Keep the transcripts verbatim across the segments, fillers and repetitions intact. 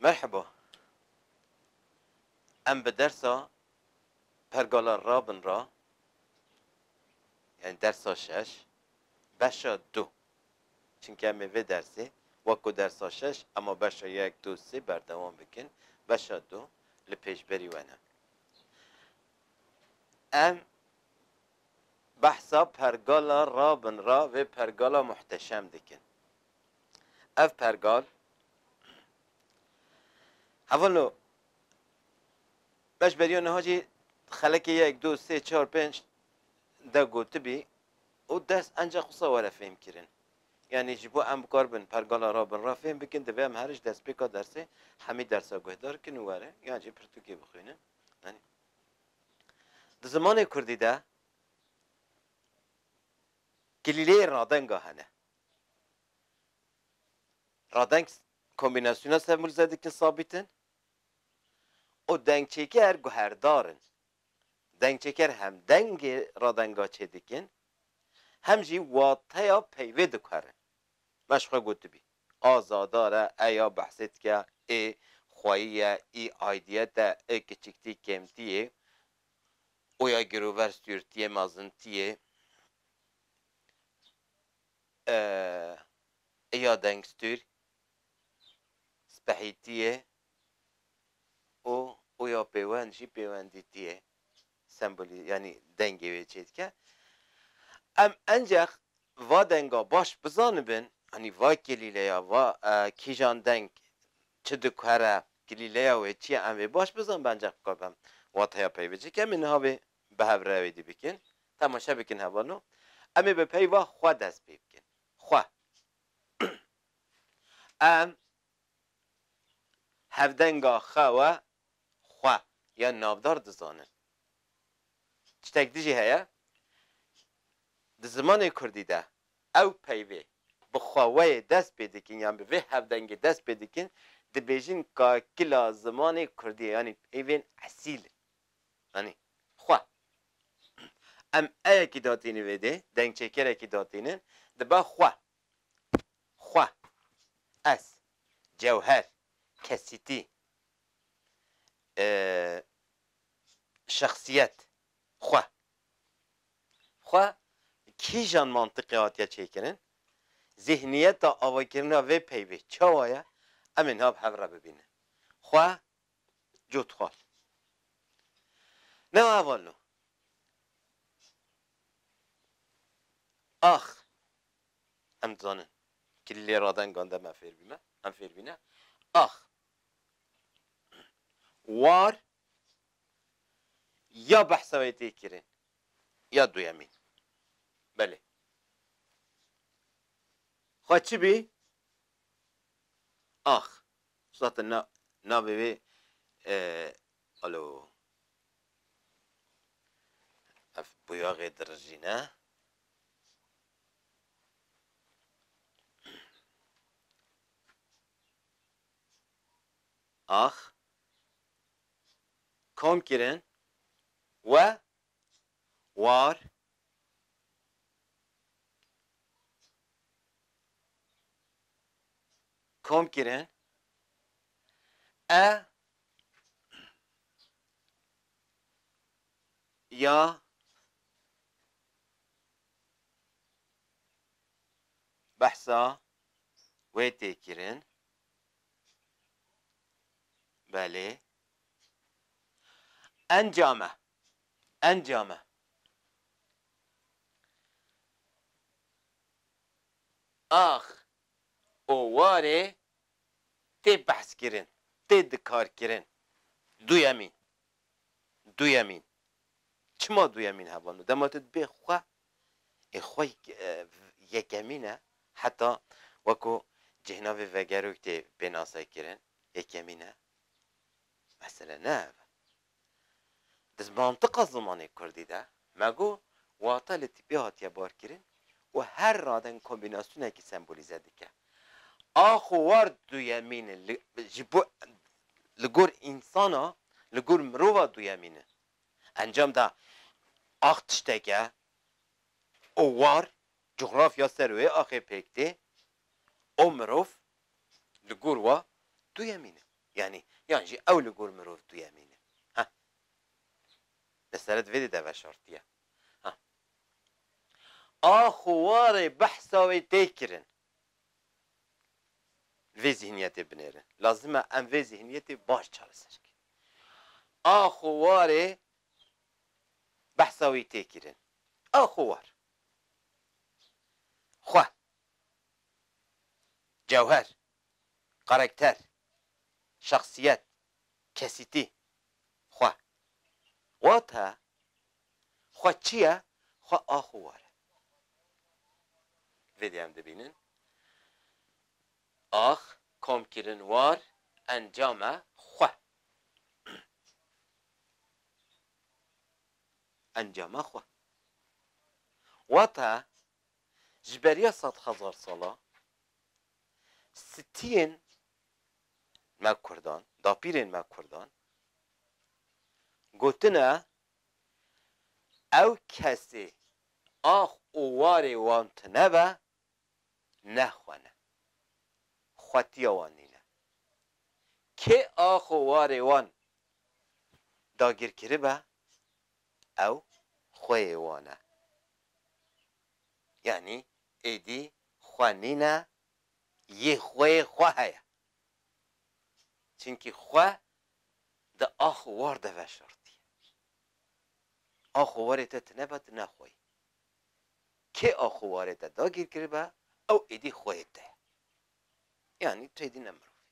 Merheba. Em bi dersa pergala rabin ra, yani dersa şeş, beşa du. Çimkî em ê vê dersê wek ku dersa şeş, ema beşa yek, du, sê berdewam bikin. Beşa du li pêşberî we ne. Em behsa pergala rabin ra vê pergala muhteşem dikin. Ev pergal, hevalno, me ji beriya niha jî xelekê yek, du, sê, çar, pênc de gotibî û dest enca xwisa were fêhmkirin. Yanî ji bo em bikaribin pergala rabin ra fêhm bikin, divê em her ji destpêka dersê hemî dersa guhdar kin û were, yan jî pirtûkê bixwînin. Yanî di zimanê kurdî de kilîleyê radenga hene. Radeng kombînasyona sembolîze dikin, sabît in û dengçêker guherdar in. Dengçêker hem dengê radenga çêdikin, hem jî wateya peyvê diguherin. Me ji xwe gotibî, a zadar e, e ya behsê dike, ê xweyî ye, î aydiyet e, ê kiçiktî kêmtî yê, o ya girover stûrtiyê, mezintiyê, e, ê ya dengstûr, spehîtiyê û, û ya pêwend jî pêwendîtiyê, sembolî, yanî dengê wê çêdike. Em encex va denga baş bizanibin, hanî va kilîleya, va, e, kîjan deng çi diguhere, kilîleya wê çi ye, em vê baş bizanibin, encex bikaribin wateya peyvê çêkin. Em ê niha vê bi hev re wêdî bikin. Temaşe bikin hevalno. Em ê bi peyva xwe dest pê bikin. Xwe. Em hevdenga xewe xwe ya navdar dizanin. Tiştek din jî heye, di zimanê kurdî de ew peyvê bi xweweyê dest pê dikin yan bi vê hevdengê dest pê dikin, dibêjin kakila zimanê kurdî ye, yanî peyvên esîl. Yanî xwe. Em eyekî datînin vê dê, dengçêkerekî datînin, dibe xwe. Xwe. Ez. Cewher. Kesîtî. Ee, şexsiyet. Xwe. Xwe kîjan mantiqê hatiye çêkirin? Zihniyeta avakirina vê peyvê çawa ye? Em ê niha bi hev re bibînin. Xwe, cotxal. Ne hevalno. Ax. Em dizanin. Kilîlê radengan de me fêr bîme. Em fêr bîne. Ax. War ya behsa wê tê kirin, ya duyemîn. Belê. Xwe çi bî? Ax. Zaten na, navê wê, e, alo. Ev buyaxê dirijîne. Ax. Kom kirin. We. War. Kom kirin. E. Ya. Behsa wê tê kirin. Belê. Encame. Encame. Ax û warê tê behs kirin, tê dikarkirin. Duyemîn. Duyemîn. Çima duyemîn hevalno? Dema tu dibê xwe, ê xwe, e, yekemîn e, heta weko cêhnavê vegerok tê pênasekirin, yekemîn e. Mesele ne ev e. Di mantiqa zimanê kurdî de me got wate li tîpê hatiye barkirin û her radeng kombînasyonekî sembolîze dike. Ax û war duyemîn e, li, ji bo, li gor însana, li gor mirova duyemîn e. Encam da ax tiştek e û war, cografya ser wê axê pêk tê, o mirov li gor wa duyemîn e. Yanî, yan jî ew li gor mirov duyemîn e. Ha. Mesele di vê de veşartiye. Ha. Ax û warê behsa wê tê kirin. Vê zihniyetê binêrin. Lazim e em vê zihniyetê baş çareser bikin. Ax û warê behsa wî tê kirin. Ax û war. Xwe. Cewher. Karakter. Şexsiyet. Kesîtî. Xwe. Wate xwe çi ye? Xwe ax û war e. Vê de em dibînin. Ax, komkirin, war, encam e xwe. Encam e xwe. Wate ji beriya sed hezar sala stiyên me kurdan, dapîrên me kurdan gotine, ew kesê ax û warê wan tune be, ne xwe ne. Xwetiya wan nîne. Kê ax û warê wan dagîr kiribe, ew xweyê wan e. Yanî êdî xwe nîne, yê xweyê xwe heye. Çimkî xwe di ax û war de veşartiye. Ax û warê te tune be, tu ne xwe yî. Kê ax û warê te dagîr kiribe, ew êdî xweyê te ye. Yanî tu êdî ne mirov î.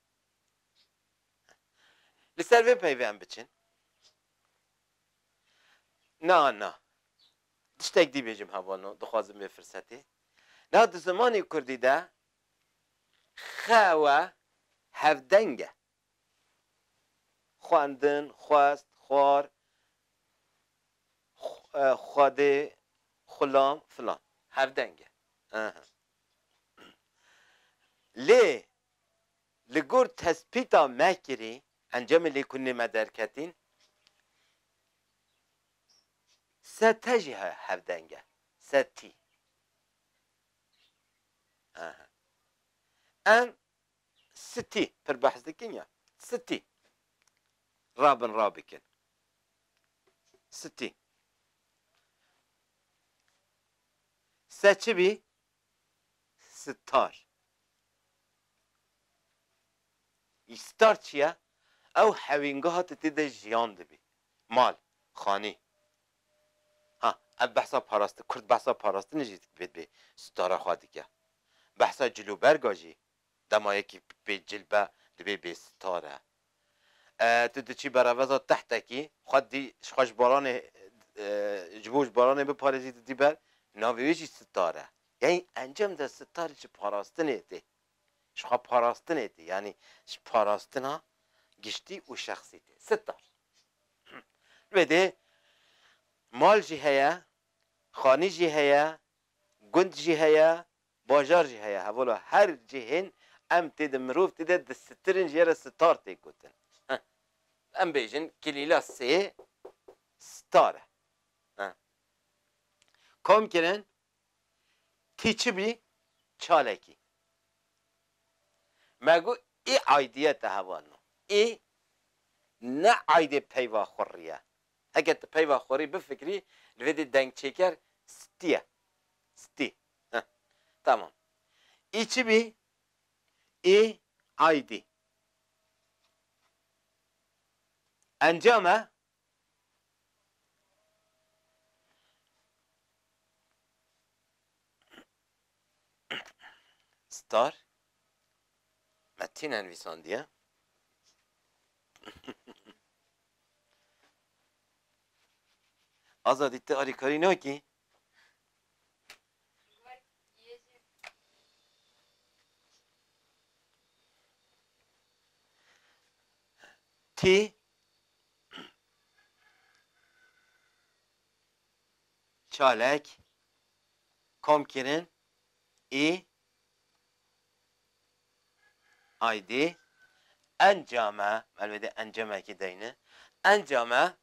Li ser vê peyvê em biçin. Na, na. Tiştek dî bêjim hevalno, dixwazim vê firsetê. Na, di zimanê kurdî de xewe hevdeng e. Xwendin, xwest, xwar, xw-, e, xwedê, xulam, filan. Hevdeng e. Aha. Lê li gor tespîta me kirî, encamê lêkolînê me derketîn, se te jî he-, hevdeng e. Se tî. Aha. Em stî pir behs dikin ya. Stî. Rabin rabikin. Stî. Se çi bî? Star. Star çi ye? Ew hewîngeha tu tê de jiyan dibî. Mal, xanî. Ha, ev behsa parastin, kurd behsa parastinê jî dibê, dibê stara xwe dike. Behsa cilûberga jî, dema yekî bê cil be, dibê bê star e. E, tu diçî bereveza tehtekî, xwe dî, ji xwe ji baranê, e, ji bo ji baranê biparêzî, tu dî ber, navê wê jî star e. Yanî encam de star ji parastinê tê. Ji xwe parastinê tê. Yanî ji parastina giştî û şexsî tê. Star. Wê dê mal jî heye, xanî jî heye, gund jî heye, bajar jî heye. Hevala her cihên em tê de, mirov tê de disistirin, jê re star tê gotin. Heh. Em bêjin kilîla sê star e. Heh. Kom kirin? Tî çi bî? Çalekî. Me got, î aydiyet e hevalno. Î ne aydê peyva xurrî ye. Heke tu peyva xurrî bifikirî, li vê dê dengçêker stî ye. Stî. Heh. Tamam. Î çi bî? Î aydî. Encam e? Star. Me tîne nivîsandiye. Azadî, tu alîkarî nakî? Tî, çalek, kom kirin, î, aydî, encam e, elbette encamekî deyne, encam e,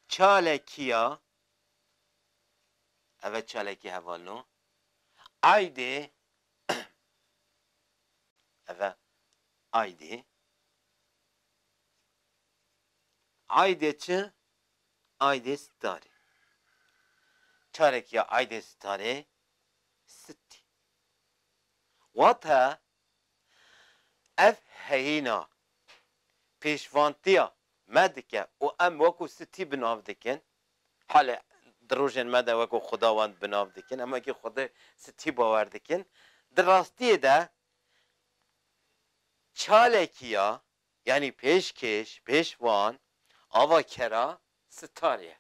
çalekiya, ev e çalekî hevalno, Aydê, eve aydê. Aydê çi? Aydê sitarê. Çarekiya aydê sitarê sitî. Wate ev heyîna pêşvantiya me dike û em wekû sitî bi nav dikin. Halê di rojên me de wekû Xwedawend bi nav dikin. Em wekî Xwedê sitî bawer dikin. Di rastiyê de çalekiya, yanî pêşkêş, pêşvan, avakera sitarê ye.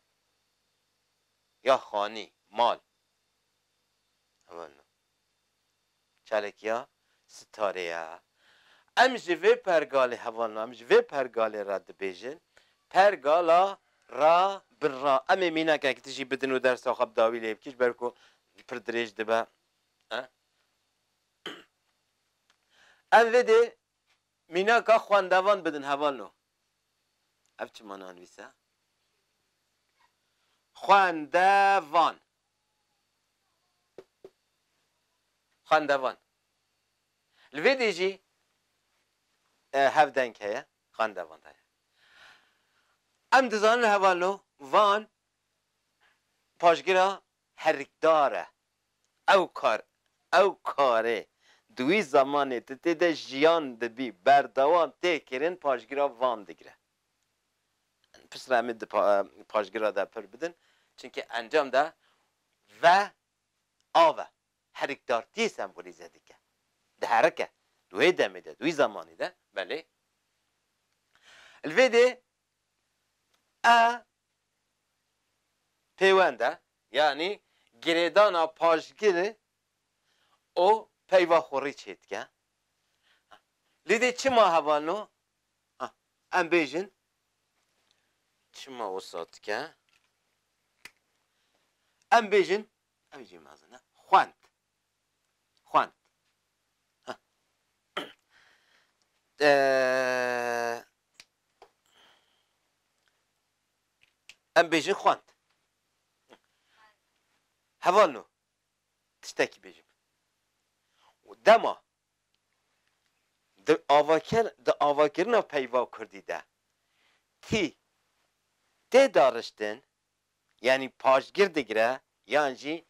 Ya xanî, mal. Hevalno. Çalekiya sitarê ye. Em ji vê pergalê, hevalno, em ji vê pergalê re dibêjin, pergala ra bin ra. Em ê mînakek tijî bidin û dersa xwe bi dawî lê bikî, ji ber ku pir dirêj dibe. E? Em vê dê mînaka xwendevan bidin, hevalno. Ev çima nanivîse? Xwendevan. Xwendevan. Li vê dê jî, e, hevdeng heye. Xwendevan heye. Em dizanin, hevalno, van paşgira herikdar e. Ew kar, ew karê di wî zemanê tu tê de jiyan dibî, berdewam tê kirin, paşgira van digire. Piştre em ê di pa-, paşgira de pir bidin. Çimkî encam de ve av e. Herikdartiyê sembolîze dike. Diherike. Di wê demê de, di wî zemanî de, belê. Li vê dê e pêwend e, yanî girêdana paşgirê û peyva xurî çêdike. Lê dê çima hevalno? Ha, em bêjin, çima wisa dike? Em bêjin, ev jî mezin e. Xwend. Xwend. Ha. Eee, em bêjin xwend. Hevalno. Tiştekî bêjim. Dema di avakir-, di avakirina peyva kurdî de tî tê dariştin, yanî paşgir digire, yan jî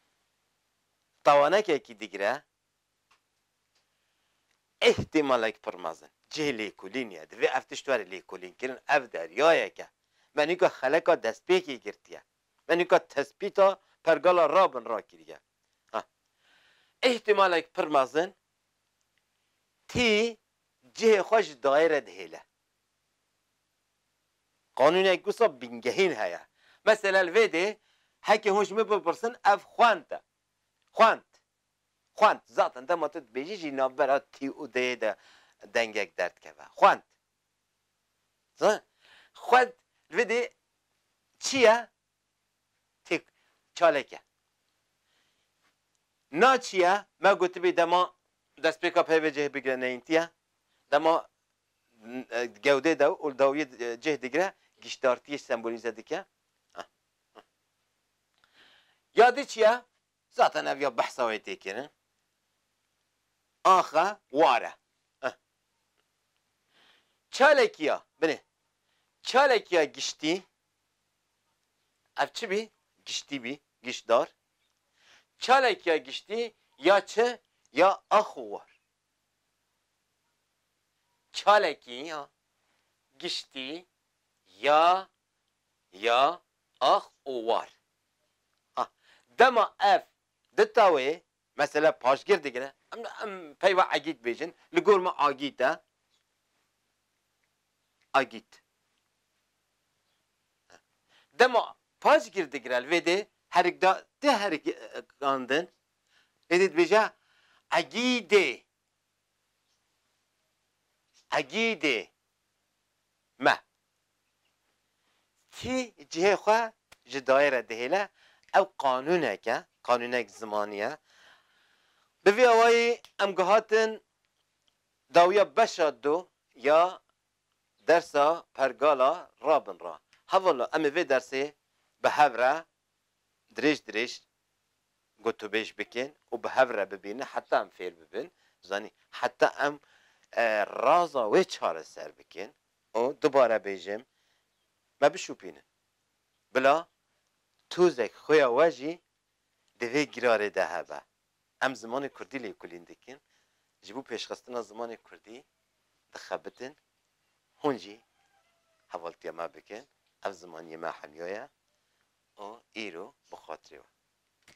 tawanekekî digire, îhtîmalek pir mezin. Cihê lêkolîn ye. Divê ev tişt were lêkolînkirin. Ev deryayek e. Me nîka xeleka destpêkê girtiye. Me nîka tespîta pergala rabin rakiriye. Ha. Îhtîmalek pir mezin tî cihê xwe ji dayê re dihêle. Qanûnek wisa bingehîn heye. Mesela li vê dê heke hûn ji min bipirsin, ev xwend e. Xwend. Xwend. Zaten dema tu dibêjî jî navbera tî û deyê de dengek derdikeve. Xwend. Xwend. Xwend li vê dê çi ye? Têk, çalek e. Na çi ye? Me gotibî dema destpêka peyvê cih bigire neyîntî ye. Dema, e, gewdê de û dawiyê, e, cih digire, giştartiyê sembolîze dike. Heh. Ya di çi ye? Zaten ev ya behsa wê tê kirin. Axe war e. Eh. Çalekiya, binê. Çalekiya giştî. Ev çi bî? Giştî bî, giştdar. Çalekiya giştî ya çi? Ya ax û war. Çalekî ya giştî ya, ya ax û war. Ha, dema ev di tawê, mesela paşgir digire, em, em peyva egît bêjin, li gor me agît e. Agît. Dema paşgir digire, li vê dê herikda-, tê herikandin, êdî dibêje egîdê. Egîdê me. Tî cihê xwe ji dayê re dihêle. Ev qanûnek e, qanûnek zimanî ye. Bi vî awayî em gihatin dawiya beşa du ya dersa pergala rabin ra. Hevala em ê vê dersê bi hev re dirêj dirêj gotûbêj bikin û bi hev re bibînin heta em fêr bibin. Zanî heta em e, raza wê çareser bikin û dubare bêjim me bişopînin. Bila tozek xuya we jî di vê girarê de hebe. Em zimanê kurdî lêkolîn dikin. Ji bo pêşxistina zimanê kurdî dixebitin. Hûn jî hevaltiya me bikin. Ev zimaniyê me hemiya ye û îro bi xatirê we.